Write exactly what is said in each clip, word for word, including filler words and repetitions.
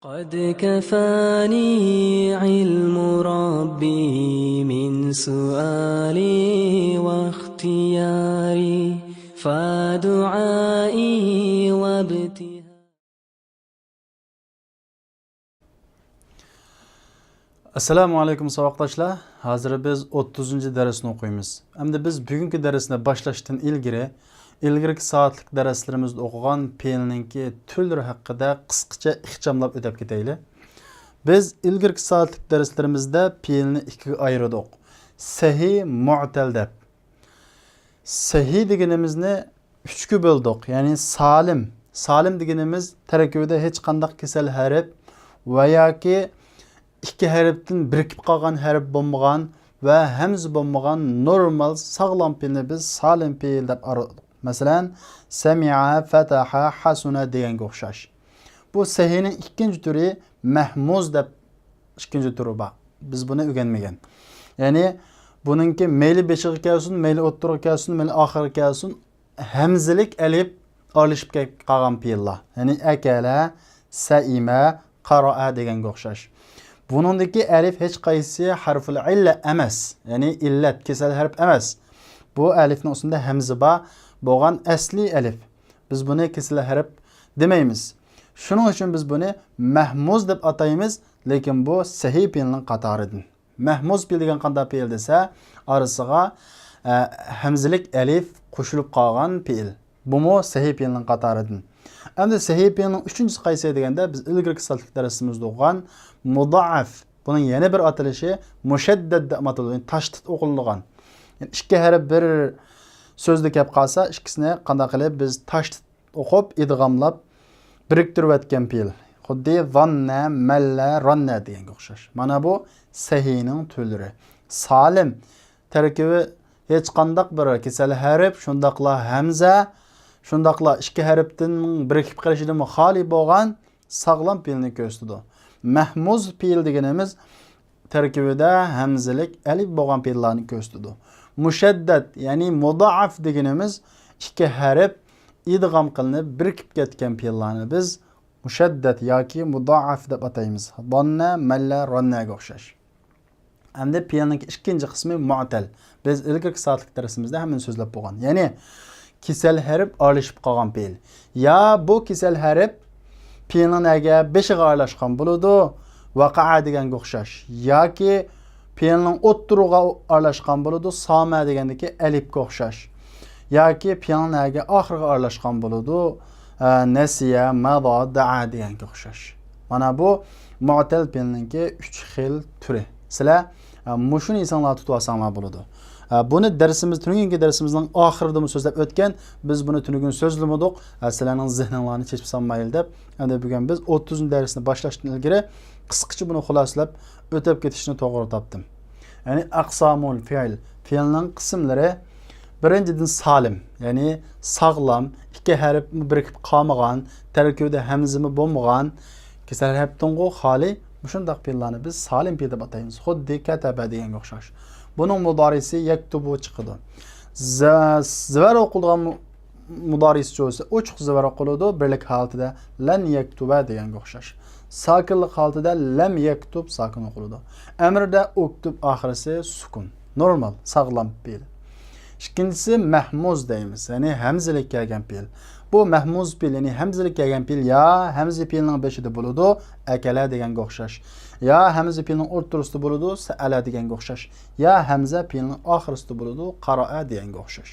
قد كفاني علم ربي من سؤالي واختياري، فدعائي وابتهالي. ئەسسالامۇ ئەلەيكۇم ساۋاقداشلار. ھازىر بىز ئوتتۇزىنچى دەرسنى ئوقۇيمىز. ئەمدى بىز بۈگۈنكى دەرسنى باشلاشتىن ئىلگىرى، ئىلگىرىكى سائەتلىك دەرسلىرىمىزدە ئوقۇغان پېئىلنىڭكى تۈرلىرى ھەققىدە قىسقىچە ئىخچاملاپ ئۆتۈپ كېتەيلى. بىز ئىلگىرىكى سائەتلىك دەرسلىرىمىزدە پېئىلنى ئىككىگە ئايرىدۇق. سەھىھ، مۇئتەل دەپ. سەھىھ دېگىنىمىزنى ئۈچكە بۆلدۇق. يەنى سالىم. سالىم دېگىنىمىز تەركىبىدە ھېچقانداق كېسەل ھەرپ ۋە ياكى ئىككى ھەرپتىن بىرىكىپ قالغان ھەرپ بولمىغان ۋە ھەمزە بولمىغان نورمال ساغلام پېئىلنى بىز سالىم پېئىل دەپ ئاتىدۇق. مەسىلەن، سەمىئە، فەتەھە، ھەسۇنە دېگەنگە ئوخشاش. بۇ سەھىھنىڭ ئىككىنچى تۈرى مەھمۇز دەپ ئىككىنچى تۈرى بار. بىز بۇنى ئۆگەنمىگەن. يەنى بۇنىڭكى مەيلى بېشىغا كەلسۇن، مەيلى ئوتتۇرىغا كەلسۇن، مەيلى ئاخىرىغا كەلسۇن، ھەمزىلىك ئەلىپ ئارىلىشىپ كەپ قالغان پېئىللار. يەنى ئەكەلە، سەئىمە، قارائە دېگەنگە ئوخشاش. بۇنىڭدىكى ئەلىپ ھېچقايسى ھەرفۇل ئىللە ئەمەس. يەنى ئىللەت، كېسەل ھەرپ ئەمەس. بۇ ئەلىپنىڭ ئۈستىدە ھەمزە بار بولغان ئەسلىي ئەلىپ. بىز بۇنى كېسەل ھەرپ دېمەيمىز. شۇنىڭ ئۈچۈن بىز بۇنى مەھمۇز دەپ ئاتايمىز، لېكىن بۇ سەھىھ پېئىلنىڭ قاتارىدىن. مەھمۇز پېئىل دېگەن قانداق پېئىل دېسە، ئارىسىغا، ئە، ھەمزىلىك ئەلىپ قوشۇلۇپ قالغان پېئىل. بۇمۇ سەھىھ پېئىلنىڭ قاتارىدىن. ئەمدى سەھىھ پېئىلنىڭ ئۈچىنچىسى قايسى دېگەندە، بىز ئىلگىرىكى سائەتلىك دەرسىمىزدە ئوقۇغان مۇدائەف. بۇنىڭ يەنە بىر ئاتىلىشى مۇشەددەد دەپ ئاتىلىدۇ. يەنى تاشتىت ئوقۇلىدىغان. يەنى ئىككى ھەرپ بىر سۆزدە كەپ قالسا، ئىككىسىنى قانداق قىلىپ بىز تاشتىت ئوقۇپ، ئىدغاملاپ، بىرىكتۈرۈۋەتكەن پېئىل. خۇددى ۋاننە، مەللە، راننە دېگەنگە ئوخشاش. مانا بۇ سەھىھنىڭ تۈرلىرى. سالىم، تەركىبى ھېچقانداق بىر كېسەل ھەرپ، شۇنداقلا ھەمزە، شۇنداقلا ئىككى ھەرپتىن بىرىكىپ قېلىشىدىنمۇ خالىي بولغان ساغلام پېئىلنى كۆرسىتىدۇ. مەھمۇز پېئىل دېگىنىمىز تەركىبىدە ھەمزىلىك ئەلىپ بولغان پېئىللارنى كۆرسىتىدۇ. مۇشەددەت، يەنى مۇدائەف دېگىنىمىز ئىككى ھەرپ ئىدغام قىلىنىپ بىرىكىپ كەتكەن پېئىللارنى بىز مۇشەددەت ياكى مۇدائەف دەپ ئاتايمىز. داننە، مەللە، راننەگە ئوخشاش. ئەمدى پېئىلنىڭ ئىككىنچى قىسمى مۇئتەل. بىز ئىلگىرىكى سائەتلىك دەرسىمىزدە ھەممىنى سۆزلەپ بولغان. يەنى كېسەل ھەرپ ئارىلىشىپ قالغان پېئىل. يا بۇ كېسەل ھەرپ پېئىلنىڭ نەگە بېشىغا ئارىلاشقان بولىدۇ، ۋەقەئە دېگەنگە ئوخشاش. ياكى پېئىلنىڭ ئوتتۇرىغا ئارىلاشقان بولىدۇ، سامە دېگەندىكى ئەلىپكە ئوخشاش. ياكى پېئىلنىڭ نەگە ئاخىرىغا ئارىلاشقان بولىدۇ، ئە، نەسىيە، مەدا، دەئە دېگەنگە ئوخشاش. مانا بۇ مۇئتەل پېئىلنىڭكى ئۈچ خىل تۈرى. سىلەر، ئە، مۇشۇنى ئېسىڭلاردا تۇتۇۋالساڭلار بولىدۇ. ئە، بۇنى دەرسىمىز، تۈنۈگۈنكى دەرسىمىزنىڭ ئاخىرىدىمۇ سۆزلەپ ئۆتكەن. بىز بۇنى تۈنۈگۈن سۆزلىمىدۇق. ئە، سىلەرنىڭ زېھنىڭلارنى چېچىپ سالمايلى دەپ. ئەمدى بۈگۈن بىز ئوتتۇزىنچى دەرسنى باشلاشتىن ئىلگىرى قىسقىچە بۇنى خۇلاسىلەپ ئۆتۈپ كېتىشنى توغرا تاپتىم. يەنى ئەقسامۇل فېئىل، فېئىلنىڭ قىسىملىرى. بىرىنچىدىن، سالىم، يەنى ساغلام، ئىككى ھەرپ بىرىكىپ قالمىغان، تەركىبىدە ھەمزىمۇ بولمىغان، كېسەل ھەرپتىنغۇ خالىي، مۇشۇنداق پېئىللارنى بىز سالىم پېئىل دەپ ئاتايمىز. خۇددى كەتەبە دېگەنگە ئوخشاش. بۇنىڭ مۇدارىسى يەكتۇبۇ چىقىدۇ. زە-، زىۋەر ئوقۇلىدىغان مۇ-، مۇدارىسىچۇ بولسا ئوچۇق زىۋەر ئوقۇلىدۇ، بىرلىك ھالىتىدە لەن يەكتۇبە دېگەنگە ئوخشاش. ساكىنلىق ھالىتىدە لەم يەكتۇب ساكىن ئوقۇلىدۇ. ئەمىردە ئۇكتۇب ئاخىرىسى سۈكۈن. نورمال، ساغلام پېئىل. ئىككىنچىسى مەھمۇز دەيمىز، يەنى ھەمزىلىك كەلگەن پېئىل. بۇ مەھمۇز پېئىل، يەنى ھەمزىلىك كەلگەن پېئىل يا ھەمزە پېئىلنىڭ بېشىدا بولىدۇ، ئەكەلە دېگەنگە ئوخشاش. يا ھەمزە پېئىلنىڭ ئوتتۇرىسىدا بولىدۇ، سەئەلە دېگەنگە ئوخشاش. يا ھەمزە پېئىلنىڭ ئاخىرىسىدا بولىدۇ، قارائە دېگەنگە ئوخشاش.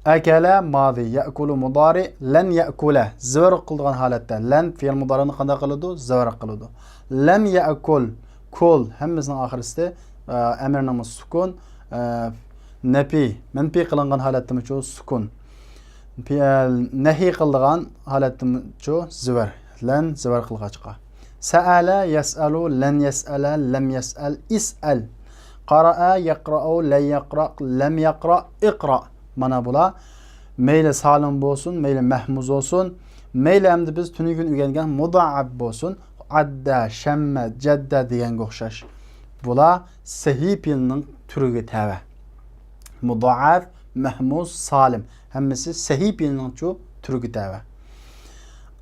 ئەكەلە ماضى، يەئكۇلۇ مۇدارى، لەن يەئكۇلە زىۋەر قىلىدىغان ھالەتتە. لەن فېئىل مۇدارىنى قانداق قىلىدۇ؟ زىۋەر قىلىدۇ. لەم يەئكۇل، كۇل، ھەممىسىنىڭ ئاخىرىسى، ئە، ئەمىرنىڭ سۈكۈن، ئە، نەپى، مەنپى قىلىنغان ھالەتتىمۇچۇ سۈكۈن. پى-، ئە، نەھى قىلىدىغان ھالەتتىمۇچۇ زىۋەر. لەن زىۋەر قىلغاچقا. سەئەلە، يەسئەلۇ، لەن يەسئەلە، لەم يەسئەل، ئىسئەل. قارائە، يەقرائۇ، لەن يەقرا، لەم يەقرا، ئىقرا. مانا بۇلار مەيلى سالىم بولسۇن، مەيلى مەھمۇز بولسۇن، مەيلى ئەمدى بىز تۈنۈگۈن ئۆگەنگەن مۇدائەپ بولسۇن، ئەددە، شەممە، جەددە دېگەنگە ئوخشاش. بۇلار سەھىھ پېئىلنىڭ تۈرىگە تەۋە. مۇدائەپ، مەھمۇز، سالىم، ھەممىسى سەھىھ پېئىلنىڭچۇ تۈرىگە تەۋە.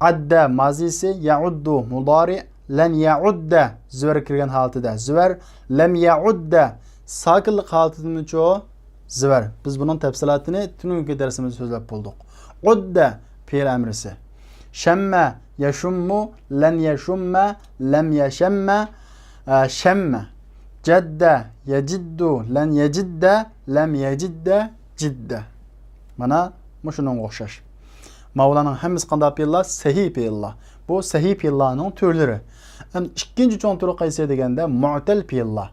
ئەددە مازىسى، يەئۇددۇ مۇدارى، لەن يەئۇددە زۆۋەر كىرگەن ھالىتىدە زۆۋەر، لەم يەئۇددە ساكىنلىق ھالىتىدىمۇچۇ زۆۋەر. بىز بۇنىڭ تەپسىلاتىنى تۈنۈگۈنكى دەرسىمىزدە سۆزلەپ بولدۇق. ئۇددە پېئىل ئەمرىسى. شەممە، يەشۇممۇ، لەن يەشۇممە، لەم يەشەممە، ئە، شەممە. جەددە، يەجىددۇ، لەن يەجىددە، لەم يەجىددە، جىددە. مانا مۇشۇنىڭغا ئوخشاش. ماۋۇلارنىڭ ھەممىسى قانداق پېئىللار؟ سەھىي پېئىللار. بۇ سەھىي پېئىللارنىڭ تۈرلىرى. ئەمدى ئىككىنچى چوڭ تۈرى قايسى دېگەندە، مۇئتەل پېئىللار.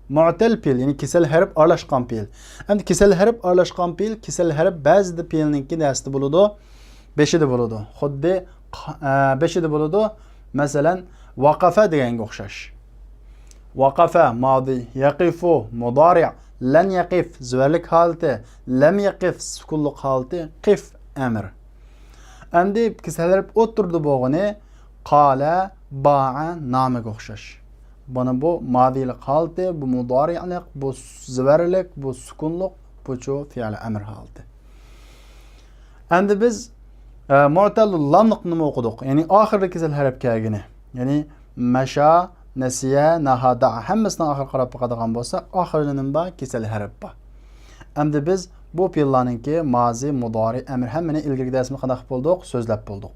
مۇئتەل پېئىل، يەنى كېسەل ھەرپ ئارىلاشقان پېئىل. ئەمدى كېسەل ھەرپ ئارىلاشقان پېئىل، كېسەل ھەرپ بەزىدە پېئىلنىڭكى نەرسىدە بولىدۇ، بېشىدا بولىدۇ. خۇددى، ئە، بېشىدا بولىدۇ. مەسىلەن، ۋەقەفە دېگەنگە ئوخشاش. ۋەقەفە، مادى، يەقىفۇ، مۇدارى، لەن يەقىف، زۆۋەرلىك ھالىتى، لەم يەقىف، سۈكۈنلۈك ھالىتى، قىف، ئەمر. ئەمدى كېسەل ھەرپ ئوتتۇرىدا بولغىنى، قالە، باە، نامىگە ئوخشاش. مانا بۇ مادىلىق ھالىتى، بۇ مۇدارىئلىق، بۇ زۆۋەرلىك، بۇ سۈكۈنلۈك، بۇچۇ فېئىل ئەمر ھالىتى. ئەمدى بىز، ئە، مۇئتەللۇل لاملىقنىمۇ ئوقۇدۇق. يەنى ئاخىرىدا كېسەل ھەرپ كەلگىنى. يەنى مەشا، نەسىيە، نەھا، دەئا ھەممىسىنىڭ ئاخىرىغا قاراپ باقىدىغان بولساق، ئاخىرىدا نېمە بار؟ كېسەل ھەرپ بار. ئەمدى بىز بۇ پېئىللارنىڭكى مازى، مۇدارى، ئەمر ھەممىنى ئىلگىرىكى دەرسىمىزدە قانداق قىلىپ بولدۇق؟ سۆزلەپ بولدۇق.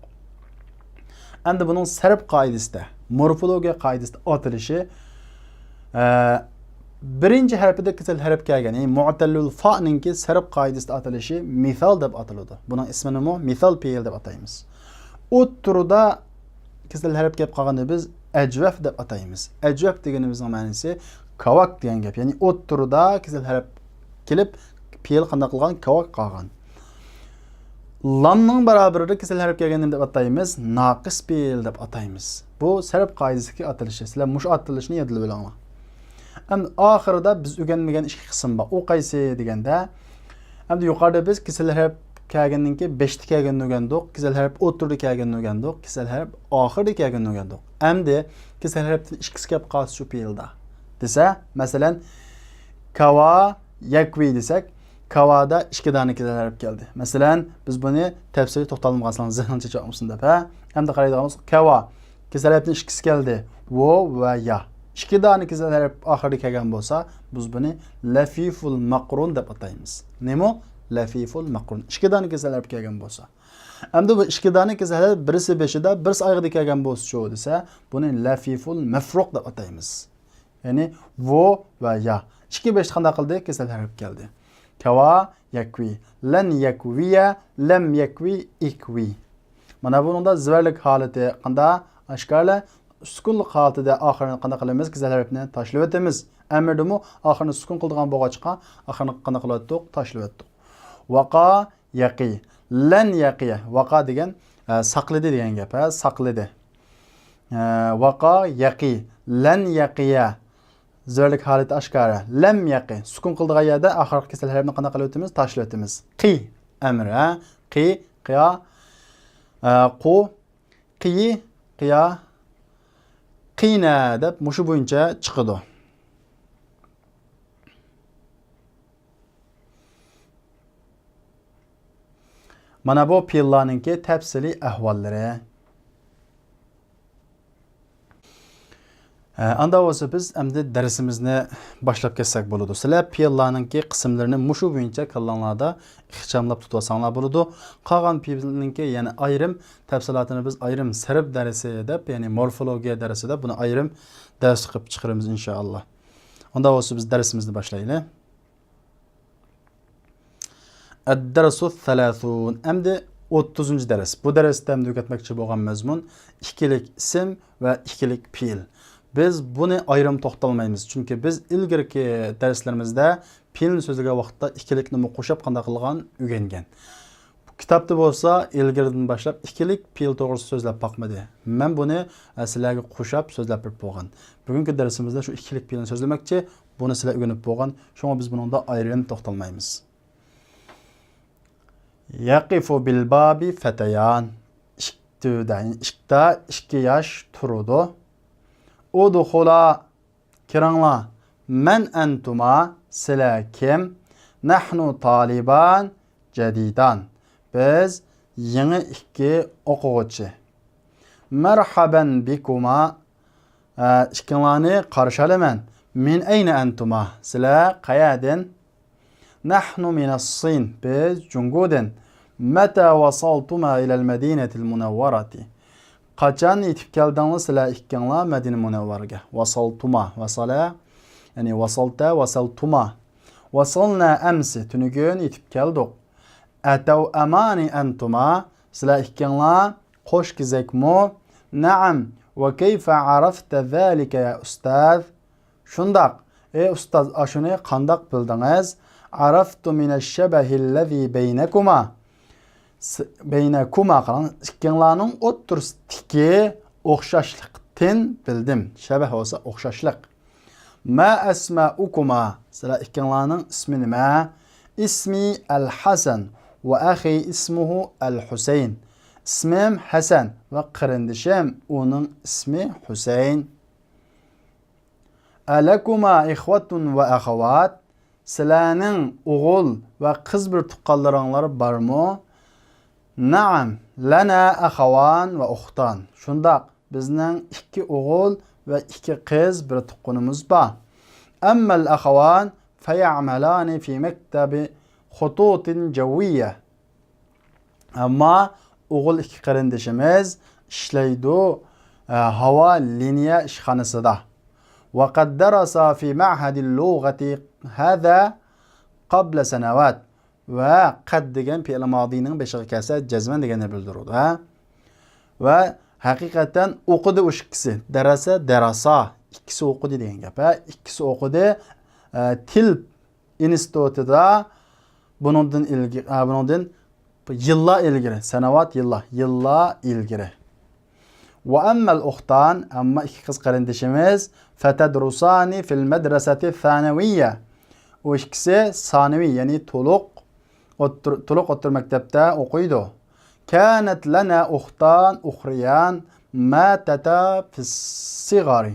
ئەمدى بۇنىڭ سەرپ قائىدىسىدە، مورفولوگىيە قائىدىسىدە ئاتىلىشى، ئە، بىرىنچى ھەرپىدە كېسەل ھەرپ كەلگەن، يەنى مۇئتەللۇل فانىڭكى سەرپ قائىدىسىدە ئاتىلىشى مىسال دەپ ئاتىلىدۇ. بۇنىڭ ئىسمىنىمۇ مىسال پېئىل دەپ ئاتايمىز. ئوتتۇرىدا كېسەل ھەرپ كەپ قالغاندا بىز ئەجۋەف دەپ ئاتايمىز. ئەجۋەف دېگىنىمىزنىڭ مەنىسى كاۋاك دېگەن گەپ. يەنى ئوتتۇرىدا كېسەل ھەرپ كېلىپ، پېئىل قانداق قىلغان؟ كاۋاك قالغان. لامنىڭ بارابىرىدا كېسەل ھەرپ كەلگەننى دەپ ئاتايمىز، ناقىس پېئىل دەپ ئاتايمىز. بۇ سەرپ قائىدىسىدىكى ئاتىلىشى. سىلەر مۇشۇ ئاتىلىشنى يادلىۋېلىڭلار. ئەمدى ئاخىرىدا بىز ئۆگەنمىگەن ئىككى قىسىم بار. ئۇ قايسى دېگەندە، ئەمدى يۇقىرىدا بىز كېسەل ھەرپ كەلگەندىن كېيىن بېشىدا كەلگەننى ئۆگەندۇق، كېسەل ھەرپ ئوتتۇرىدا كەلگەننى ئۆگەندۇق، كېسەل ھەرپ ئاخىرىدا كەلگەننى ئۆگەندۇق. ئەمدى كېسەل ھەرپتىن ئىككىسى كەپ قالسا شۇ پېئىلدا دېسە، مەسىلەن، كاۋا، يەكۋى دېسەك، كاۋادا ئىككى دانە كېسەل ھەرپ كەلدى. مەسىلەن، بىز بۇنى تەپسىلىي توختالمىغان، سىلەرنىڭ زېھنىڭ چېچىۋاتمىسۇن دەپ، ھە؟ ئەمدى قارايدىغان بولساق، كاۋا. كېسەل ھەرپتىن ئىككىسى كەلدى. ۋو ۋە يا. ئىككى دانە كېسەل ھەرپ ئاخىرىدا كەلگەن بولسا، بىز بۇنى لەفىفۇل مەقرۇن دەپ ئاتايمىز. نېمە؟ لەفىفۇل مەقرۇن. ئىككى دانە كېسەل ھەرپ كەلگەن بولسا. ئەمدى بۇ ئىككى دانە كېسەل ھەرپ بىرسى بېشىدا، بىرسى ئاخىرىدا كەلگەن بولسىچۇ دېسە، بۇنى لەفىفۇل مەفرۇق دەپ ئاتايمىز. يەنى ۋو ۋە يا. ئىككى بېشىدا قانداق قىلدى؟ كېسەل ھەرپ كەلدى. كاۋا، يەكۋى. لەن يەكۋىيە، لەم يەكۋى، ئىكۋى. مانا بۇنىڭدا زۆۋەرلىك ھالىتى قانداق؟ ئاشكارىلا سۈكۈنلۈك ھالىتىدە ئاخىرىنى قانداق قىلىمىز؟ كېسەل ھەرپنى تاشلىۋېتىمىز. ئەمىردىمۇ ئاخىرىنى سۈكۈن قىلىدىغان بولغاچقا، ئاخىرىنى قانداق قىلىۋەتتۇق؟ تاشلىۋەتتۇق. ۋاقا، يەقى. لەن يەقىيە. ۋاقا دېگەن، ئە، ساقلىدى دېگەن گەپ، ھە، ساقلىدى. ئە، ۋاقا، يەقى. لەن يەقىيە. زۆرلۈك ھالىتى ئاشكارا. لەم يەقى. سۈكۈن قىلىدىغان يەردە ئاخىرقى كېسەل ھەرپنى قانداق قىلىۋېتىمىز؟ تاشلىۋېتىمىز. قى. ئەمر، ھە. قى، قىيا. ئە، قۇ. قىيى، قىيا. قىينە دەپ مۇشۇ بويىچە چىقىدۇ. مانا بۇ پېئىللارنىڭكى تەپسىلىي ئەھۋاللىرى. ھە، ئاندا بولسا بىز ئەمدى دەرسىمىزنى باشلاپ كەتسەك بولىدۇ. سىلەر پېئىللارنىڭكى قىسىملىرىنى مۇشۇ بويىچە كاللاڭلاردا ئىخچاملاپ تۇتۇۋالساڭلار بولىدۇ. قالغان پېئىلنىڭكى يەنە ئايرىم تەپسىلاتىنى بىز ئايرىم سەرپ دەرسى دەپ، يەنى مورفولوگىيە دەرسى دەپ بۇنى ئايرىم دەرس قىلىپ چىقىرىمىز ئىنشائاللا. ئاندا بولسا بىز دەرسىمىزنى باشلايلى. ئەددەرسۇ سەلەسۇن. ئەمدى ئوتتۇزىنچى دەرس. بۇ دەرستە ئەمدى ئۆگەتمەكچى بولغان مەزمۇن ئىككىلىك ئىسىم ۋە ئىككىلىك پېئىل. بىز بۇنى ئايرىم توختالمايمىز، چۈنكى بىز ئىلگىرىكى دەرسلىرىمىزدە پېئىلنى سۆزلىگەن ۋاقىتتا ئىككىلىكنىمۇ قوشاپ قانداق قىلغان ئۆگەنگەن. كىتابتا بولسا ئىلگىرىدىن باشلاپ ئىككىلىك پېئىل توغرىسىدا سۆزلەپ باقمىدى. مەن بۇنى، ئە، سىلەرگە قوشاپ سۆزلەپ بېرىپ بولغان. بۈگۈنكى دەرسىمىزدە شۇ ئىككىلىك پېئىلنى سۆزلىمەكچى. بۇنى سىلەر ئۆگىنىپ بولغان. شۇڭا بىز بۇنىڭدا ئايرىم توختالمايمىز. يەقىفۇ بىل بابى فەتەيان. ئىشىك تۈۋىدە، يەنى ئىشىكتا ئىككى ياش تۇرىدۇ. ئۇدخۇلا، كىرىڭلار. مەن ئەنتۇما، سىلەر كىم؟ نەھنۇ تالىبان جەدىدان. بىز يېڭى ئىككى ئوقۇغۇچى. مەرھەبەن بىكۇما، ئە، ئىككىڭلارنى قارشى ئالىمەن. مىن ئەينە ئەنتۇما، سىلەر قەيەردىن؟ نەھنۇ مىنەسسىن، بىز جۇڭگودىن. مەتە ۋەسەلتۇما ئىلەل مەدىنەتىل مۇنەۋۋەرەتى، قاچان يېتىپ كەلدىڭلار سىلەر ئىككىڭلار مەدىنە مۇنەۋۋەرىگە؟ ۋەسەلتۇما، ۋەسەلە، يەنى ۋەسەلتە، ۋەسەلتۇما. ۋەسەلنا ئەمسى، تۈنۈگۈن يېتىپ كەلدۇق. ئەتەۋئەمانى ئەنتۇما، سىلەر ئىككىڭلار قوش كېزەكمۇ؟ نەئەم، ۋە كەيفە ئەرەفتە زالىكە يا ئۇستاز؟ شۇنداق، ئەي ئۇستاز، ئاشۇنى قانداق بىلدىڭىز؟ ئەرەفتۇ مىنەششەبەھىللەزى بەينەكۇما. س-، بەينەكۇما، قاراڭ، ئىككىڭلارنىڭ ئوتتۇرىسىدىكى ئوخشاشلىقتىن بىلدىم. شەبەھ بولسا ئوخشاشلىق. ما ئەسمائۇكۇما، سىلەر ئىككىڭلارنىڭ ئىسمى نېمە؟ ئىسمى ئەل ھەسەن ۋە ئەخى ئىسمۇھۇ ئەل ھۈسەين. ئىسمىم ھەسەن ۋە قېرىندىشىم، ئۇنىڭ ئىسمى ھۈسەين. ئەلەكۇما ئىخۋەتۇن ۋە ئەخەۋات، سىلەرنىڭ ئوغۇل ۋە قىز بىر تۇغقانلىرىڭلار بارمۇ؟ نەئەم، لەنا ئەخەۋان ۋە ئۇختان. شۇنداق، بىزنىڭ ئىككى ئوغۇل ۋە ئىككى قىز بىر تۇغقىنىمىز بار. ئەممەل ئەخەۋان فەيەئمەلانى فى مەكتەبى خۇتۇتىن جەۋۋىيە. ئەمما ئوغۇل ئىككى قېرىندىشىمىز ئىشلەيدۇ، ئە، ھاۋا لىنىيە ئىشخانىسىدا. ۋە قەد دەرەسا فى مەئھەدىل لۇغەتى ھەزا قەبلە سەنەۋات. ۋە قەد دېگەن پېئىل مادىنىڭ بېشىغا كەلسە، جەزمەن دېگەننى بىلدۈرىدۇ، ھە؟ ۋە ھەقىقەتەن ئوقۇدى ئۇ ئىككىسى. دەرەسە، دەراسا. ئىككىسى ئوقۇدى دېگەن گەپ، ھە؟ ئىككىسى ئوقۇدى. ئە، تىل ئىنستىتۇتىدا بۇنىڭدىن ئىلگىرى، ئە، بۇنىڭدىن يىللار ئىلگىرى، سەنەۋات يىللار، يىللار ئىلگىرى. ۋە ئەممەل ئۇختان، ئەمما ئىككى قىز قېرىندىشىمىز، فەتەدرۇسانى فىل مەدرەسەتى سانەۋىيە. ئۇ ئىككىسى سانەۋىي، يەنى تولۇق ئوتتۇر-، تولۇق ئوتتۇرا مەكتەپتە ئوقۇيدۇ. كانەت لەنا ئۇختان ئۇخرىيان ماتەتا فىسسىغارى.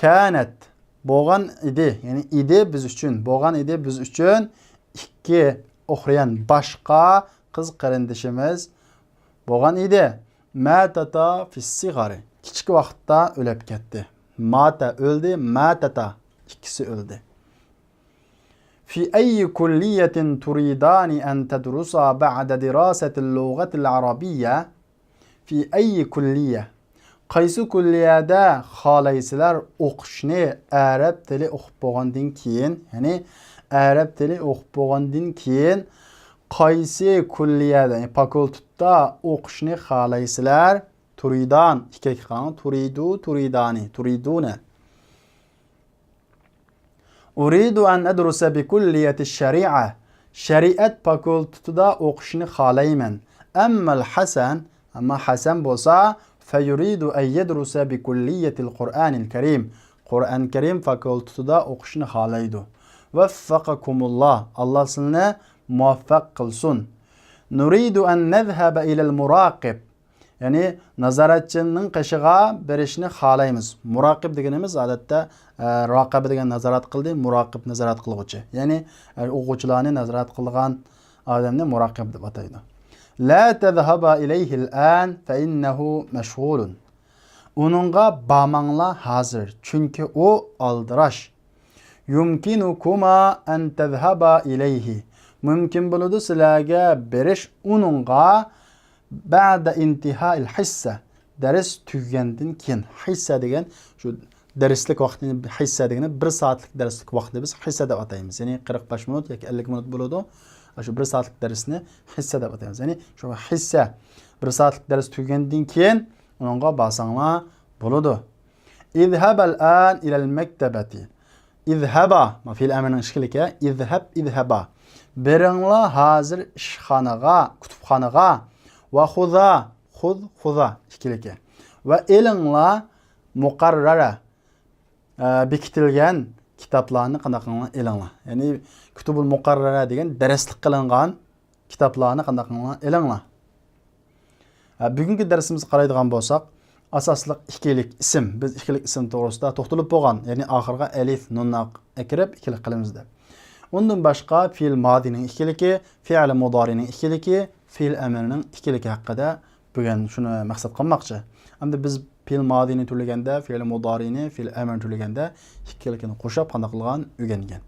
كانەت، بولغان ئىدى، يەنى ئىدى بىز ئۈچۈن، بولغان ئىدى بىز ئۈچۈن ئىككى ئۇخرىيان، باشقا قىز قېرىندىشىمىز بولغان ئىدى. ماتەتا فىسسىغارى، كىچىك ۋاقىتتا ئۆلۈپ كەتتى. ماتە، ئۆلدى، ماتەتا، ئىككىسى ئۆلدى. في أي كلية تريدان أن تدرسا بعد دراسة اللغة العربية؟ في أي كلية؟ قايسى كۈللىيەدە خالايسىلەر ئوقۇشنى، ئەرەب تىلى ئوقۇپ بولغاندىن كېيىن، يەنى ئەرەب تىلى ئوقۇپ بولغاندىن كېيىن قايسى كۈللىيەدە، يەنى فاكۇلتېتتا ئوقۇشنى خالايسىلەر؟ تۇرىدان، ئىككىگە قاراڭ، تۇرىدۇ، تۇرىدانى، تۇرىدۇنە. أريد أن أدرس بكلية الشريعة. شەرىئەت فاكۇلتېتىدا ئوقۇشنى خالايمەن. أما الحسن، ئەمما ھەسەن بولسا، فيريد أن يدرس بكلية القرآن الكريم. قۇرئان كەرىم فاكۇلتېتىدا ئوقۇشنى خالايدۇ. وفقكم الله، ئاللا سىلىنى مۇۋەپپەق قىلسۇن. نريد أن نذهب إلى المراقب. يەنى نازارەتچىنىڭ قېشىغا بېرىشنى خالايمىز. مۇراقىب دېگىنىمىز ئادەتتە، ئە، راقىبە دېگەن نازارەت قىلدى، مۇراقىب نازارەت قىلغۇچى. يەنى، ئە، ئوقۇغۇچىلارنى نازارەت قىلىدىغان ئادەمنى مۇراقىب دەپ ئاتايدۇ. لا تذهبا إليه الآن فإنه مشغول. ئۇنىڭغا بارماڭلار ھازىر، چۈنكى ئۇ ئالدىراش. يمكنكما أن تذهبا إليه. مۇمكىن بولىدۇ سىلەرگە بېرىش ئۇنىڭغا، بعد انتهاء الحصة، دەرس تۈگىگەندىن كېيىن. ھىسسە دېگەن شۇ دەرسلىك ۋاقتىنى، ھىسسە دېگىنى بىر سائەتلىك دەرسلىك ۋاقتىنى بىز ھىسسە دەپ ئاتايمىز. يەنى قىرىق بەش مىنۇت ياكى ئەللىك مىنۇت بولىدۇ. شۇ بىر سائەتلىك دەرسنى ھىسسە دەپ ئاتايمىز. يەنى شۇ ھىسسە، بىر سائەتلىك دەرس تۈگىگەندىن كېيىن ئۇنىڭغا بارساڭلار بولىدۇ. اذهبا الآن إلى المكتبة. اذهبا، ما فېئىل ئەمرىنىڭ ئىككىلىكى، اذهب، اذهبا. بېرىڭلار ھازىر ئىشخانىغا، كۇتۇپخانىغا. وخذا، خذ، خذا، ئىككىلىكى. ۋە ئېلىڭلار مۇقەررەرە، ئە، بېكىتىلگەن كىتابلارنى قانداق قىلىڭلار؟ ئېلىڭلار. يەنى كۇتۇبۇل مۇقەررەرە دېگەن دەرسلىك قىلىنغان كىتابلارنى قانداق قىلىڭلار؟ ئېلىڭلار. ھە، بۈگۈنكى دەرسىمىزگە قارايدىغان بولساق، ئاساسلىق ئىككىلىك ئىسىم، بىز ئىككىلىك ئىسىم توغرىسىدا توختىلىپ بولغان، يەنى ئاخىرىغا ئەلىف، نۇننى ئەكىرىپ ئىككىلىك قىلىمىز دەپ. ئۇندىن باشقا، فېئىل مادىنىڭ ئىككىلىكى، فېئىل مۇدارىنىڭ ئىككىلىكى، فېئىل ئەمرىنىڭ ئىككىلىكى ھەققىدە بۈگۈن شۇنى مەقسەت قىلماقچى. ئەمدى بىز فېئىل مادىنى تۈرلىگەندە، فېئىل مۇدارىنى، فېئىل ئەمرىنى تۈرلىگەندە ئىككىلىكىنى قوشۇپ قانداق قىلغان ئۆگەنگەن.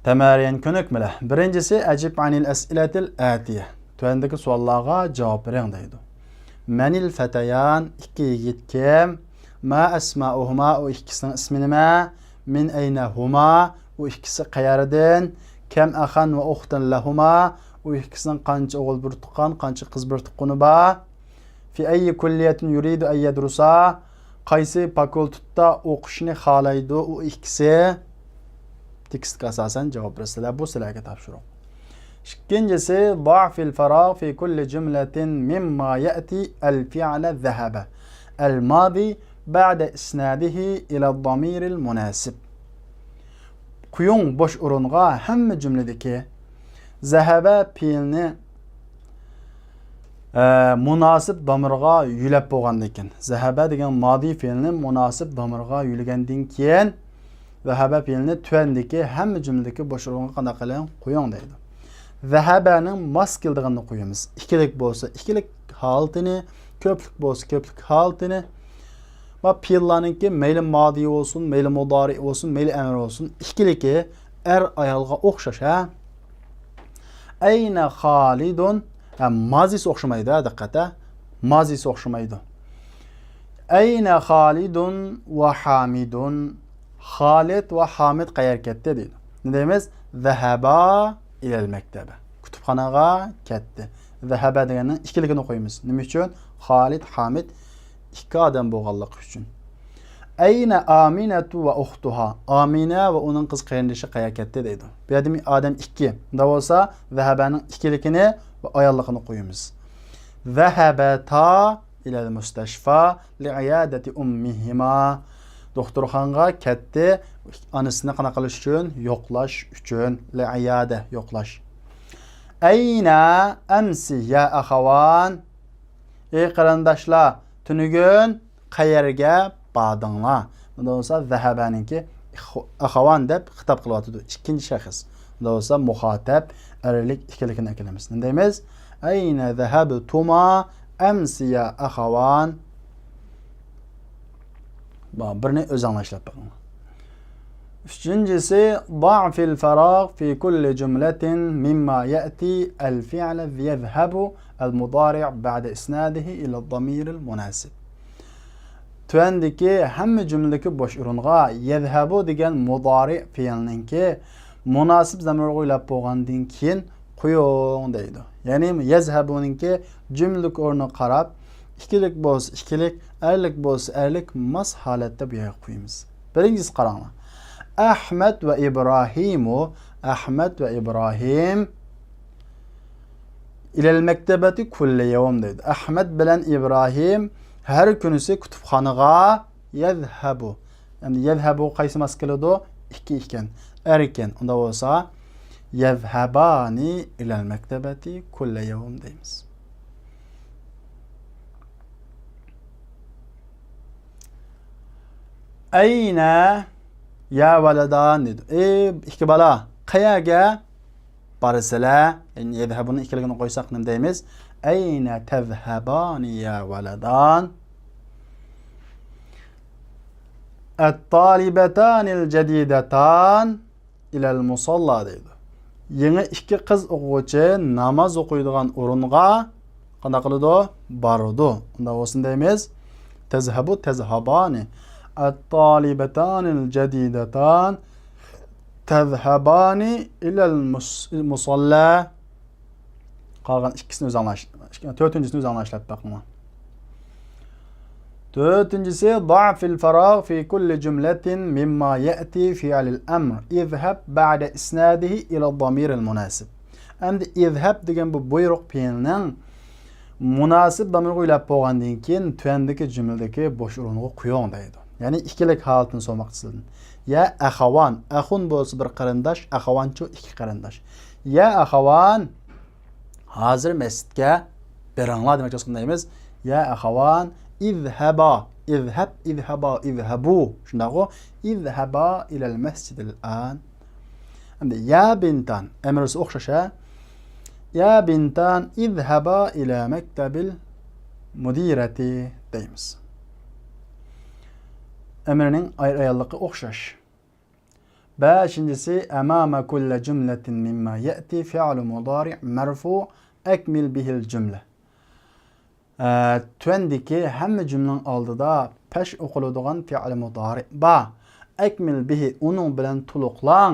تەمارىن، كۆنۈكمىلەر. بىرىنچىسى، ئەجىب ئەنىل ئەسئىلەتىل ئەتىيە. تۆۋەندىكى سوئاللارغا جاۋاب بېرىڭ دەيدۇ. مەنىل فەتەيان، ئىككى يىگىت كىم؟ ما ئەسمائۇھۇما، ئۇ ئىككىسىنىڭ ئىسمى نېمە؟ مىن ئەينە ھۇما، ئۇ ئىككىسى قەيەردىن؟ كەم ئەخەن ۋە ئۇختەن لەھۇما، ئۇ ئىككىسىنىڭ قانچە ئوغۇل بىر تۇغقان، قانچە قىز بىر تۇغقىنى بار؟ في أي كلية يريد أن يدرسا، قايسى فاكۇلتېتتا ئوقۇشنى خالايدۇ ئۇ ئىككىسى؟ تېكىستكە ئاساسەن جاۋاب بېرىسىلەر، بۇ سىلەرگە تاپشۇرۇق. ئىككىنچىسى، ضع في الفراغ في كل جملة مما يأتي الفعل ذهب الماضي بعد إسناده إلى الضمير المناسب. قويۇڭ بوش ئورۇنغا ھەممە جۈملىدىكى ذهب پېئىلنى ئە، مۇناسىپ دامىرغا يۆلەپ بولغاندىن كېيىن، ذهب دېگەن مادى فېئىلنى مۇناسىپ دامىرغا يۆلىگەندىن كېيىن، ذهب پېئىلنى تۆۋەندىكى ھەممە جۈملىدىكى بوش ئورۇنغا قانداق قىلىڭ؟ قويۇڭ دەيدۇ. ذهب نىڭ ماس كېلىدىغىنىنى قويىمىز. ئىككىلىك بولسا ئىككىلىك ھالىتىنى، كۆپلۈك بولسا كۆپلۈك ھالىتىنى. ما پېئىللارنىڭكى مەيلى مادى بولسۇن، مەيلى مۇدارى بولسۇن، مەيلى ئەمرى بولسۇن، ئىككىلىكى ئەر ئايالغا ئوخشاش، ھە؟ ئەينە خالىدۇن. ھە، مازىسى ئوخشىمايدۇ، ھە، دىققەت، ھە. مازىسى ئوخشىمايدۇ. ئەينە خالىدۇن ۋە ھامىدۇن. خالىد ۋە ھامىد قەيەرگە كەتتى دەيدۇ. نېمە دەيمىز؟ ذهبا ئىلەل مەكتەبە. كۇتۇپخانىغا كەتتى. ذهبا دېگەننىڭ ئىككىلىكىنى قويىمىز. نېمە ئۈچۈن؟ خالىد، ھامىد ئىككى ئادەم بولغانلىقى ئۈچۈن. ئەينە ئامىنەتۇ ۋە ئۇختۇھا. ئامىنە ۋە ئۇنىڭ قىز قېرىندىشى قەيەرگە كەتتى دەيدۇ. بۇ يەردە ئادەم ئىككى. ئۇنداق بولسا، ذەھەبەنىڭ ئىككىلىكىنى ۋە ئاياللىقىنى قويىمىز. ذەھەبەتا ئىلەل مۇستەشفا لىئىيادەتى ئۇممىھىما. دوختۇرخانىغا كەتتى، ئانىسىنى قانداق قىلىش ئۈچۈن؟ يوقلاش ئۈچۈن. لىئىيادە، يوقلاش. ئەينە ئەمسى يا ئەخەۋان؟ ئەي قېرىنداشلار، تۈنۈگۈن قەيەرگە باردىڭلار؟ بۇندا بولسا ذەھەبەنىڭكى ئەخ-، ئەخەۋان دەپ خىتاب قىلىۋاتىدۇ. ئىككىنچى شەخس. بۇندا بولسا مۇخاتەب، ئەرلىك ئىككىلىكىنى ئەكېلىمىز. نېمە دەيمىز؟ ئەينە ذەھەبتۇما ئەمسى يا ئەخەۋان؟ بۇ بىرنى ئۆزۈڭلار ئىشلەپ بېقىڭلار. ئۈچىنچىسى، ضع في الفراغ في كل جملة مما يأتي الفعل يذهب المضارع بعد إسناده إلى الضمير المناسب. تۆۋەندىكى ھەممە جۈملىدىكى بوش ئورۇنغا يەزھەبۇ دېگەن مۇدارىئ پېئىلنىڭكى مۇناسىپ زامىرغا ئويلاپ بولغاندىن كېيىن قويۇڭ دەيدۇ. يەنى يەزھەبۇنىڭكى جۈملىلىك ئورنىغا قاراپ، ئىككىلىك بولسا ئىككىلىك، ئەرلىك بولسا ئەرلىك، ماس ھالەتتە بۇ يەرگە قويىمىز. بىرىنچىسى قاراڭلار. ئەھمەد ۋە ئىبراھىمۇ، ئەھمەد ۋە ئىبراھىم ئىلەل مەكتەبەتى كۇللە يەۋم دەيدۇ. ئەھمەد بىلەن ئىبراھىم ھەر كۈنىسى كۇتۇپخانىغا يەزھەبۇ. ئەمدى يەزھەبۇ قايسى ماس كېلىدۇ؟ ئىككى ئىكەن. ئەر ئىكەن. ئۇنداق بولسا، يەزھەبانى ئىلەل مەكتەبەتى كۇللە يەۋم دەيمىز. ئەينە يا ۋەلەدان دەيدۇ. ئەي ئىككى بالا، قەيەرگە بارىسىلەر؟ يەنى يەزھەبۇنىڭ ئىككىلىكىنى قويساق نېمە دەيمىز؟ ئەينە تەزھەبانى يا ۋەلەدان؟ ئەتتالىبەتانىل جەدىدەتان ئىلەل مۇساللا دەيدۇ. يېڭى ئىككى قىز ئوقۇغۇچى ناماز ئوقۇيدىغان ئورۇنغا قانداق قىلىدۇ؟ بارىدۇ. ئۇنداق بولسا دەيمىز، تەزھەبۇ تەزھەبانى. ئەتتالىبەتانىل جەدىدەتان تەزھەبانى ئىلەل مۇس-، مۇساللا. قالغان ئىككىسىنى ئۆزۈڭلار ئىش-، تۆتىنچىسىنى ئۆزۈڭلار ئىشلەپ بېقىڭلار. تۆتىنچىسى، ضع في الفراغ في كل جملة مما يأتي فعل الأمر اذهب بعد إسناده إلى الضمير المناسب. ئەمدى ئىزھەب دېگەن بۇ بۇيرۇق پېئىلنىڭ مۇناسىپ دامىرغا ئويلاپ بولغاندىن كېيىن تۆۋەندىكى جۈملىدىكى بوش ئورۇنغا قويۇڭ دەيدۇ. يەنى ئىككىلىك ھالىتىنى سورىماقچى سىزدىن. يا ئەخەۋان، ئەخۇن بولسا بىر قېرىنداش، ئەخەۋانچۇ ئىككى قېرىنداش. يا ئەخەۋان، ھازىر مەسچىتكە بېرىڭلار دېمەكچى بولسا قانداق دەيمىز؟ يا ئەخەۋان، ئىزھەبا، ئىزھەب، ئىزھەبا، ئىزھەبۇ. شۇنداقغۇ؟ ئىزھەبا ئىلەل مەسجىدىل ئان. ئەمدى يا بىنتان، ئەمرىسى ئوخشاش، ھە؟ يا بنتان اذهبا إلى مكتب المديرة دەيمىز. ئەمرنىڭ ئايرى ئايانلىقى ئوخشاش. بەشىنچىسى، أمام كل جملة مما يأتي فعل مضارع مرفوع أكمل به الجملة. ئە، تۆۋەندىكى ھەممە جۈملىنىڭ ئالدىدا پەش ئوقۇلىدىغان فېئىل مۇدارىئ بار. أكمل به، ئۇنىڭ بىلەن تولۇقلاڭ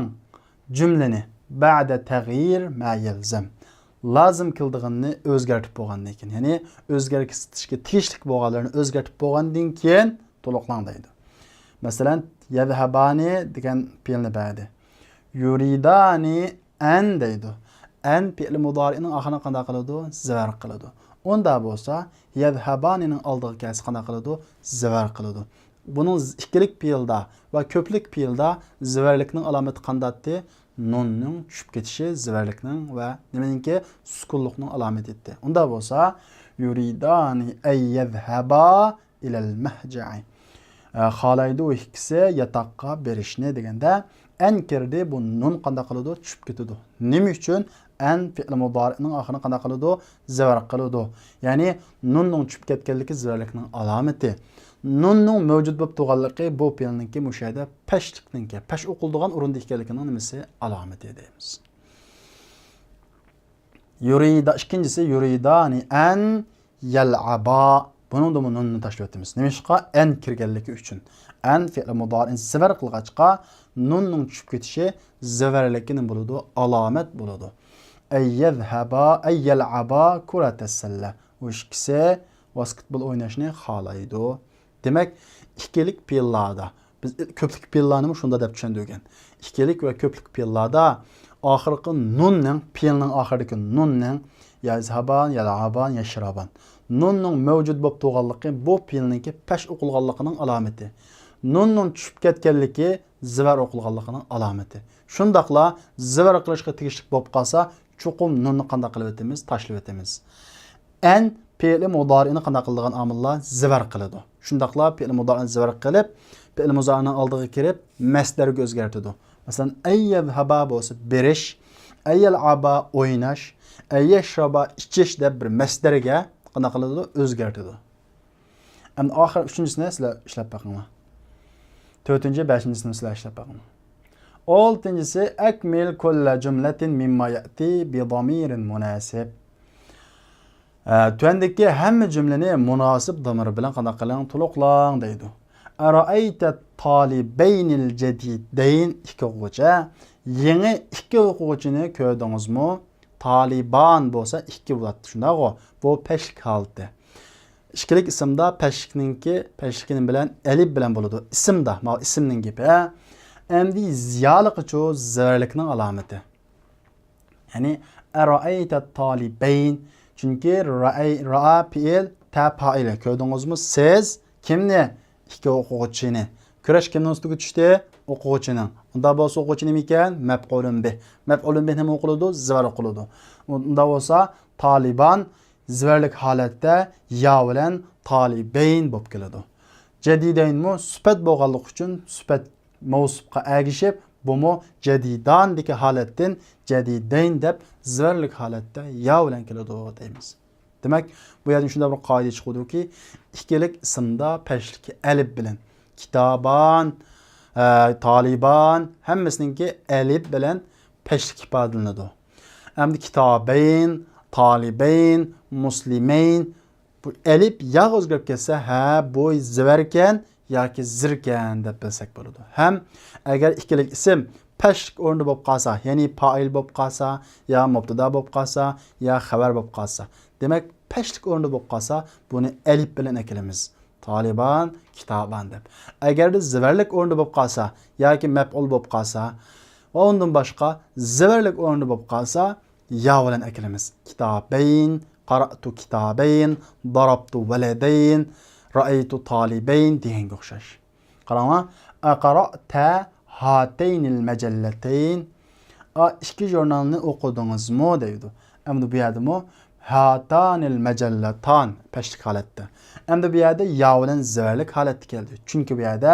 جۈملىنى. بعد تغيير ما يلزم. لازىم كېلىدىغىنىنى ئۆزگەرتىپ بولغاندىن كېيىن، يەنى ئۆزگەرتىشكە تېگىشلىك بولغانلىرىنى ئۆزگەرتىپ بولغاندىن كېيىن تولۇقلاڭ دەيدۇ. مەسىلەن، يەزھەبانى دېگەن پېئىلنى بەردى. يۇرىدانى ئەن دەيدۇ. ئەن پېئىل مۇدارىئنىڭ ئاخىرىنى قانداق قىلىدۇ؟ زىۋەر قىلىدۇ. ئۇنداق بولسا، يەزھەبانىنىڭ ئالدىغا كەلسە قانداق قىلىدۇ؟ زىۋەر قىلىدۇ. بۇنىڭ ز-، ئىككىلىك پېئىلدا ۋە كۆپلۈك پېئىلدا زىۋەرلىكنىڭ ئالامىتى قانداقتى؟ نۇننىڭ چۈشۈپ كېتىشى زىۋەرلىكنىڭ ۋە نېمىنىڭكى؟ سۈكۈنلۈكنىڭ ئالامىتى ئىدى. ئۇنداق بولسا، يۇرىدانى ئەن يەزھەبا ئىلەل مەھجەئى. ئە، خالايدۇ ئۇ ئىككىسى ياتاققا بېرىشنى دېگەندە، ئەن كىردى، بۇ نۇن قانداق قىلىدۇ؟ چۈشۈپ كېتىدۇ. نېمە ئۈچۈن؟ ئەن پېئىل مۇدارىئنىڭ ئاخىرىنى قانداق قىلىدۇ؟ زىۋەر قىلىدۇ. يەنى نۇننىڭ چۈشۈپ كەتكەنلىكى زىۋەرلىكنىڭ ئالامىتى. نۇننىڭ مەۋجۇت بولۇپ تۇرغانلىقى بۇ پېئىلنىڭكى مۇشۇ يەردە پەشلىكنىڭكى، پەش ئوقۇلىدىغان ئورۇندا ئىكەنلىكىنىڭ نېمىسى؟ ئالامىتى دەيمىز. يۇرىدا، ئىككىنچىسى يۇرىدانى ئەن يەلئەبا. بۇنىڭدىمۇ نۇننى تاشلىۋېتىمىز. نېمىشقا؟ ئەن كىرگەنلىكى ئۈچۈن. ئەن فېئىل مۇدارىئنى زىۋەر قىلغاچقا، نۇننىڭ چۈشۈپ كېتىشى زىۋەرلىككە نېمە بولىدۇ؟ ئالامەت بولىدۇ. ئەن يەزھەبا، ئەن يەلئەبا كۇرەتەسسەللە. ئۇ ئىككىسى ۋاسكېتبول ئويناشنى خالايدۇ. دېمەك، ئىككىلىك پېئىللاردا، بىز كۆپلۈك پېئىللارنىمۇ شۇنداق دەپ چۈشەندۈرگەن. ئىككىلىك ۋە كۆپلۈك پېئىللاردا ئاخىرقى نۇننىڭ، پېئىلنىڭ ئاخىرىدىكى نۇننىڭ، يەزھەبان، يەلئەبان، يەشرەبان، نۇننىڭ مەۋجۇت بولۇپ تۇرغانلىقى بۇ پېئىلنىڭكى پەش ئوقۇلغانلىقىنىڭ ئالامىتى. نۇننىڭ چۈشۈپ كەتكەنلىكى زىۋەر ئوقۇلغانلىقىنىڭ ئالامىتى. شۇنداقلا زىۋەر قىلىشقا تېگىشلىك بولۇپ قالسا، چوقۇم نۇننى قانداق قىلىۋېتىمىز؟ تاشلىۋېتىمىز. ئەن پېئىلى مۇدارىئنى قانداق قىلىدىغان ئامىللار؟ زىۋەر قىلىدۇ. شۇنداقلا پېئىلى مۇدارىئنى زىۋەر قىلىپ، پېئىلى مۇدارىئنىڭ ئالدىغا كىرىپ، مەسدەرگە ئۆزگەرتىدۇ. مەسىلەن، ئەن يەزھەبا بولسا بېرىش، ئەن يەلئەبا ئويناش، ئەن يەشرەبا ئىچىش دەپ بىر مەسدەرگە قانداق قىلىدۇ؟ ئۆزگەرتىدۇ. ئەمدى ئاخىر ئۈچىنچىسىنى سىلەر ئىشلەپ بېقىڭلار. تۆتىنچى، بەشىنچىسىنى سىلەر ئىشلەپ بېقىڭلار. ئالتىنچىسى، ئەكمىل كۇللە جۈملەتىن مىمما يەتى بىضامىرىن مۇناسىب. ئە، تۆۋەندىكى ھەممە جۈملىنى مۇناسىپ دامىر بىلەن قانداق قىلىڭ؟ تولۇقلاڭ دەيدۇ. ئەرائەيتە تالىبەينىل جەدىدەين، ئىككى ئوقۇغۇچى. يېڭى ئىككى ئوقۇغۇچىنى كۆردىڭىزمۇ؟ تالىبان بولسا ئىككى بولاتتى، شۇنداقغۇ؟ بۇ پەشلىك ھالىتى. ئىككىلىك ئىسىمدا پەشلىكنىڭكى، پەشلىكى نېمە بىلەن؟ ئەلىپ بىلەن بولىدۇ. ئىسىمدا، ماۋۇ ئىسىمنىڭ گېپى. ئەمدى زىيالىقىچۇ؟ زىۋەرلىكنىڭ ئالامىتى. يەنى، ئەرائەيتە تالىبەين. چۈنكى رائەي-، رائا پېئىل، تە پائىلى. كۆردىڭىزمۇ؟ سىز كىمنى؟ ئىككى ئوقۇغۇچىنى. كۈرەش كىمنىڭ ئۈستىگە چۈشتى؟ ئوقۇغۇچىنىڭ. ئۇنداق بولسا ئوقۇغۇچى نېمە ئىكەن؟ مەپئۇلۇن بىھ. مەپئۇلۇن بىھ نېمە ئوقۇلىدۇ؟ زىۋەر ئوقۇلىدۇ. ئۇنداق بولسا تالىبان زىۋەرلىك ھالەتتە يا بىلەن تالىبەين بولۇپ كېلىدۇ. جەدىدەينمۇ سۈپەت بولغانلىقى ئۈچۈن سۈپەت مەۋسۇپقا ئەگىشىپ، بۇمۇ جەدىداندىكى ھالەتتىن جەدىدەين دەپ زىۋەرلىك ھالەتتە يا بىلەن كېلىدۇ دەيمىز. دېمەك، بۇ يەردىن شۇنداق بىر قائىدە چىقىدۇكى، ئىككىلىك ئىسىمدا پەشلىك ئەلىپ بىلەن. كىتابان، ئە، تالىبان، ھەممىسىنىڭكى ئەلىپ بىلەن پەشلىك ئىپادىلىنىدۇ. ئەمدى كىتابەين، تالىبەين، مۇسلىمەين، بۇ ئەلىپ ياغا ئۆزگىرىپ كەتسە، ھە، بۇ زىۋەركەن ياكى زىركەن دەپ بىلسەك بولىدۇ. ھەم ئەگەر ئىككىلىك ئىسىم پەشلىك ئورنىدا بولۇپ قالسا، يەنى پائىل بولۇپ قالسا، يا مۇبتەدا بولۇپ قالسا، يا خەۋەر بولۇپ قالسا، دېمەك، پەشلىك ئورنىدا بولۇپ قالسا، بۇنى ئەلىپ بىلەن ئەكېلىمىز. تالىبان، كىتابان دەپ. ئەگەردە زىۋەرلىك ئورنىدا بولۇپ قالسا ياكى مەپئۇل بولۇپ قالسا ۋە ئۇندىن باشقا زىۋەرلىك ئورنىدا بولۇپ قالسا، يا بىلەن ئەكېلىمىز. كىتابەين، قاراتۇ كىتابەين، دارابتۇ ۋەلەدەين، رائەيتۇ تالىبەين دېگەنگە ئوخشاش. قاراڭلار، ئەقراتە ھاتەينىل مەجەللەتەين. ئا، ئىككى ژۇرنالنى ئوقۇدىڭىزمۇ دەيدۇ. ئەمدى بۇ يەردىمۇ ھاتانىل مەجەللەتان پەشلىك ھالەتتە. ئەمدى بۇ يەردە يا بىلەن زىۋەرلىك ھالەتتە كەلدى. چۈنكى بۇ يەردە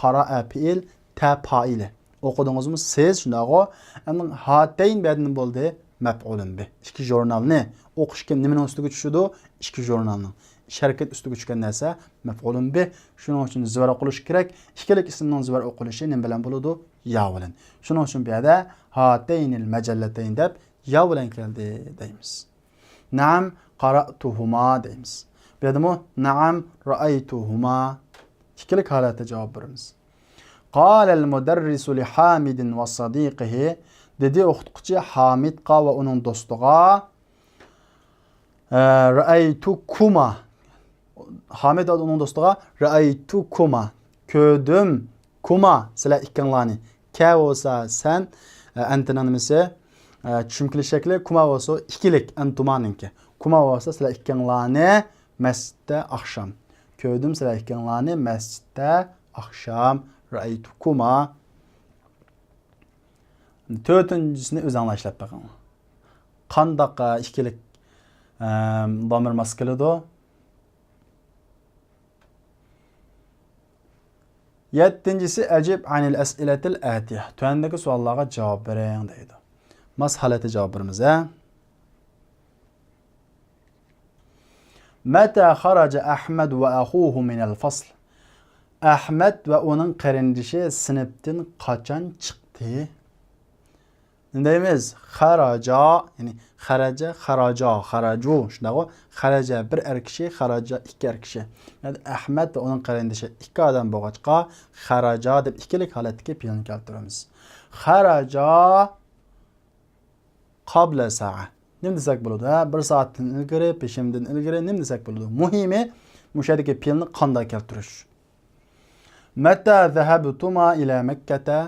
قارائە پېئىل، تە پائىلى. ئوقۇدىڭىزمۇ سىز، شۇنداقغۇ؟ ئەمدى ھاتەين بۇ يەردە نېمە بولدى؟ مەپئۇلۇن بىھ. ئىككى ژۇرنالنى ئوقۇش كىم، نېمىنىڭ ئۈستىگە چۈشىدۇ؟ ئىككى ژۇرنالنىڭ. ئىش ھەرىكەت ئۈستىگە چۈشكەن نەرسە مەپئۇلۇن بىھ. شۇنىڭ ئۈچۈن زىۋەر قىلىش كېرەك. ئىككىلىك ئىسىمنىڭ زىۋەر قىلىشى نېمە بىلەن بولىدۇ؟ يا بىلەن. شۇنىڭ ئۈچۈن بۇ يەردە ھاتەينىل مەجەللەتەين دەپ يا بىلەن كەلدى دەيمىز. نەئەم، قەرەئتۇھۇما دەيمىز. بۇ يەردىمۇ نەئەم، رەئەيتۇھۇما. ئىككىلىك ھالەتتە جاۋاب بېرىمىز. قالەل مۇدەررىسۇ لىھامىدىن ۋە سەدىقىھى. دېدى ئوقۇتقۇچى ھامىدقا ۋە ئۇنىڭ دوستىغا، ئە، رەئەيتۇكۇما. ھامىد ۋە ئۇنىڭ دوستىغا رەئەيتۇكۇما. كۆردۈم. كۇما، سىلەر ئىككىڭلارنى. كە بولسا سەن، ئە، ئەنتىنىڭ نېمىسى؟ ئە، چۈشۈم كېلىش شەكلى. كۇما بولسا ئىككىلىك، ئەنتۇمانىڭكى. كۇما بولسا سىلەر ئىككىڭلارنى مەسچىتتە ئاخشام. كۆردۈم سىلەر ئىككىڭلارنى مەسچىتتە ئاخشام. رەئەيتۇكۇما. تۆتىنچىسىنى ئۆزۈڭلار ئىشلەپ بېقىڭلار. قانداق، ئە، ئىككىلىك، ئەم، دامىر ماس كېلىدۇ؟ يەتتىنچىسى، ئەجىب ئەنىل ئەسئىلەتىل ئەتىيە. تۆۋەندىكى سوئاللارغا جاۋاب بېرىڭ دەيدۇ. ماس ھالەتتە جاۋاب بېرىمىز، ھە؟ مەتە خەرەجە ئەھمەد ۋە ئەخۇھۇ مىنەل فەسل؟ ئەھمەد ۋە ئۇنىڭ قېرىندىشى سىنىپتىن قاچان چىقتى؟ نېمە دەيمىز؟ خەرەجا، يەنى خەرەجە، خەراجا، خەراجۇ، شۇنداقغۇ؟ خەرەجە بىر ئەر كىشى، خەراجا ئىككى ئەر كىشى. يەنى ئەھمەد ۋە ئۇنىڭ قېرىندىشى ئىككى ئادەم بولغاچقا، خەراجا دەپ ئىككىلىك ھالەتتىكى پېئىلنى كەلتۈرىمىز. خەراجا قابلە سائە. نېمە دېسەك بولىدۇ؟ ھە، بىر سائەتتىن ئىلگىرى، پېشىمدىن ئىلگىرى نېمە دېسەك بولىدۇ؟ مۇھىمى، مۇشۇ يەردىكى پېئىلنى قانداق كەلتۈرۈش؟ مەتە زەھەبتۇما ئىلە مەككەتە؟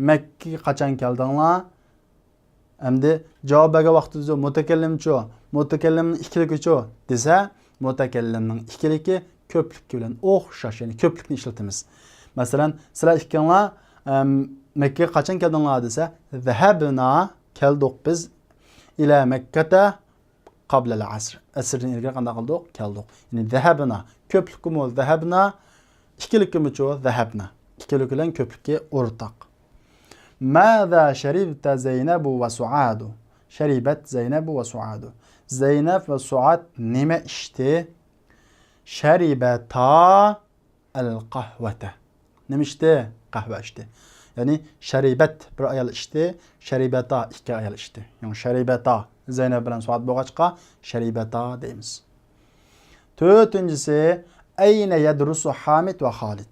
مەككىگە قاچان كەلدىڭلار؟ ئەمدى جاۋاب بەرگەن ۋاقتىدا مۇتەكەللىمچۇ، مۇتەكەللىمنىڭ ئىككىلىكىچۇ دېسە، مۇتەكەللىمنىڭ ئىككىلىكى كۆپلۈككە بىلەن ئوخشاش، يەنى كۆپلۈكنى ئىشلىتىمىز. مەسىلەن، سىلەر ئىككىڭلار، ئەم، مەككىگە قاچان كەلدىڭلار دېسە، زەھەبنا، كەلدۇق بىز، ئىلە مەككەتە قابلەل ئەسر. ئەسىردىن ئىلگىرى قانداق قىلدۇق؟ كەلدۇق. يەنى زەھەبنا. كۆپلۈككىمۇ زەھەبنا، ئىككىلىككىمۇچۇ زەھەبنا. ئىككىلىك بىلەن كۆپلۈككە ئورتاق. ماذا شربت زينب وسعاد؟ شربت زينب وسعاد. زەينەپ ۋە سۇئاد نېمە ئىچتى؟ شربتا القهوة. نېمە ئىچتى؟ قەھۋە ئىچتى. يەنى شربت بىر ئايال ئىچتى، شربتا ئىككى ئايال ئىچتى. يەنى شربتا زەينەپ بىلەن سۇئاد بولغاچقا شربتا دەيمىز. تۆتىنچىسى، أين يدرس حامد وخالد؟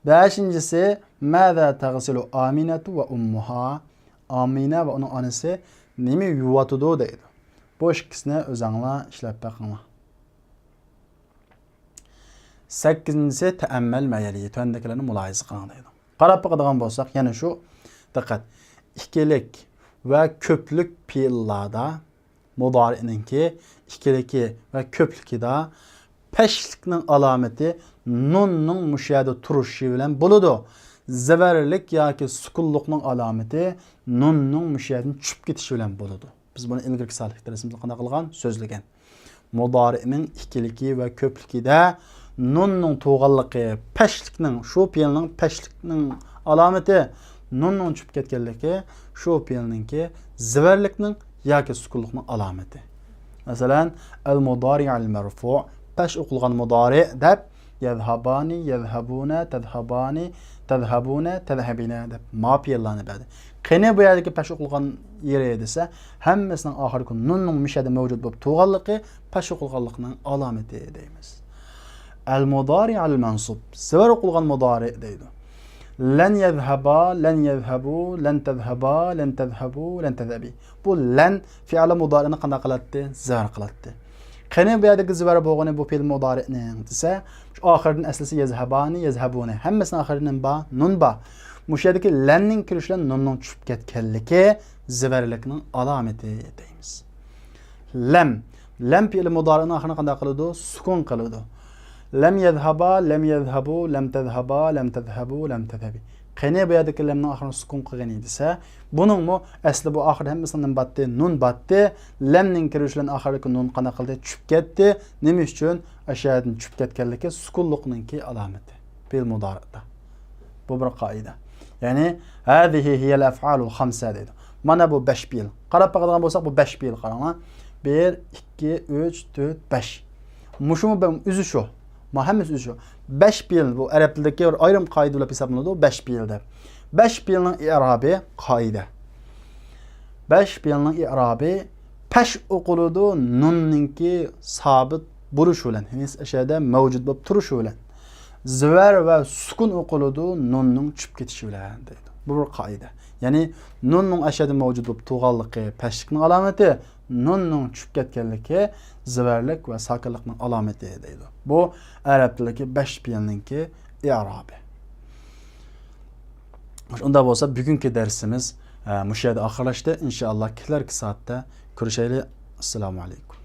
بەشىنچىسى، ماذا تغسل آمنة وأمها؟ ئامىنە ۋە ئۇنىڭ ئانىسى نېمە يۇۋاتىدۇ دەيدۇ. بۇ ئىككىسىنى ئۆزەڭلار ئىشلەپ بېقىڭلار. سەككىزىنچىسى، تەئەممەل ما يەلى، تۆۋەندىكىلەرنى مۇلاھىزە قىلىڭ دەيدۇ. قاراپ بېقىدىغان بولساق، يەنە شۇ، دىققەت، ئىككىلىك ۋە كۆپلۈك پېئىللاردا مۇدارىئنىڭكى ئىككىلىكى ۋە كۆپلۈكىدا پەشلىكنىڭ ئالامىتى نۇننىڭ مۇشۇ يەردە تۇرۇشى بىلەن بولىدۇ. زىۋەرلىك ياكى سۈكۈنلۈكنىڭ ئالامىتى نۇننىڭ مۇشۇ يەردىن چۈشۈپ كېتىشى بىلەن بولىدۇ. بىز بۇنى ئىلگىرىكى سالىھلىق دەرسىمىزدە قانداق قىلغان؟ سۆزلىگەن. مۇدارىئنىڭ ئىككىلىكى ۋە كۆپلۈكىدە نۇننىڭ تۇغانلىقى پەشلىكنىڭ، شۇ پېئىلنىڭ پەشلىكنىڭ ئالامىتى، نۇننىڭ چۈشۈپ كەتكەنلىكى شۇ پېئىلنىڭكى زىۋەرلىكنىڭ ياكى سۈكۈنلۈكنىڭ ئالامىتى. مەسىلەن، ئەل مۇدارىئەل مەرفۇ، پەش ئوقۇلغان مۇدارىئ دەپ، يەزھابانى، يەزھەبۇنە، تەزھابانى، تەزھەبۇنە، تەزھەبىنە دەپ ما پېئىللارنى بەردى. قېنى بۇ يەردىكى پەش ئوقۇلغان يېرى دېسە، ھەممىسىنىڭ ئاخىرىدىكى نۇننىڭ مۇشۇ يەردە مەۋجۇت بولۇپ تۇرغانلىقى پەش ئوقۇلغانلىقنىڭ ئالامىتى دەيمىز. ئەل مۇدارىئەل مەنسۇب، زىۋەر ئوقۇلغان مۇدارىئ دەيدۇ. لەن يەزھەبا، لەن يەزھەبۇ، لەن تەزھەبا، لەن تەزھەبۇ، لەن تەزھەبى. بۇ لەن فېئىلى مۇدارىئنى قانداق قىلاتتى؟ زىۋەر قىلاتتى. قېنى بۇ يەردىكى زىۋەر بولغىنى بۇ پېئىل مۇدارىئنىڭ دېسە، شۇ ئاخىرىدىن ئەسلىسە يەزھەبانى، يەزھەبۇنى. ھەممىسىنىڭ ئاخىرىدا نېمە بار؟ نۇن بار. مۇشۇ يەردىكى لەننىڭ كىرىشى بىلەن نۇننىڭ چۈشۈپ كەتكەنلىكى زىۋەرلىكنىڭ ئالامىتى دەيمىز. لەم. لەم پېئىلى مۇدارىئنىڭ ئاخىرىنى قانداق قىلىدۇ؟ سۈكۈن قىلىدۇ. لەم يەزھەبا، لەم يەزھەبۇ، لەم تەزھەبا، لەم تەزھەبۇ، لەم تەزھەبى. قېنى بۇ يەردىكى لەمنىڭ ئاخىرىنى سۈكۈن قىلغىنى دېسە، بۇنىڭمۇ ئەسلى بۇ ئاخىرىدا ھەممىسىنىڭ نېمە باتتى؟ نۇن باتتى. لەمنىڭ كىرىشى بىلەن ئاخىرىدىكى نۇن قانداق قىلدى؟ چۈشۈپ كەتتى. نېمە ئۈچۈن؟ ئەشۇ يەردىن چۈشۈپ كەتكەنلىكى سۈكۈنلۈكنىڭكى ئالامىتى. پېئىل مۇدارىئدا. بۇ بىر قائىدە. يەنى، ھەزىھى ھىيەل ئەفئالۇل خەمسە دەيدۇ. مانا بۇ بەش پېئىل. قاراپ باقىدىغان بولساق، بۇ بەش پېئىل، قاراڭلار. بىر، ئىككى، ئۈچ، تۆت، بەش. مۇشۇمۇ بە-، ئۆزى شۇ. ما ھەممىسى ئۆزى شۇ. بەش پېئىل، بۇ ئەرەب تىلىدىكى بىر ئايرىم قائىدە بولۇپ ھېسابلىنىدۇ، بەش پېئىل دەپ. بەش پېئىلنىڭ ئىئرابى، قائىدە. بەش پېئىلنىڭ ئىئرابى پەش ئوقۇلىدۇ، نۇننىڭكى سابىت بولۇشى بىلەن، يەنى ئەشەدە مەۋجۇت بولۇپ تۇرۇشى بىلەن. زىۋەر ۋە سۈكۈن ئوقۇلىدۇ، نۇننىڭ چۈشۈپ كېتىشى بىلەن، دەيدۇ. بۇ بىر قائىدە. يەنى نۇننىڭ ئەشەدە مەۋجۇت بولۇپ تۇرغانلىقى پەشلىكنىڭ ئالامىتى، نۇننىڭ چۈشۈپ كەتكەنلىكى زىۋەرلىك ۋە ساكىنلىقنىڭ ئالامىتى، دەيدۇ. بۇ ئەرەب تىلىدىكى بەش پېئىلنىڭكى ئىئرابى. شۇنداق بولسا، بۈگۈنكى دەرسىمىز، ئە، مۇشۇ يەردە ئاخىرلاشتى. ئىنشائاللا، كېلەركى سائەتتە كۆرۈشەيلى. ئەسسالامۇ ئەلەيكۇم.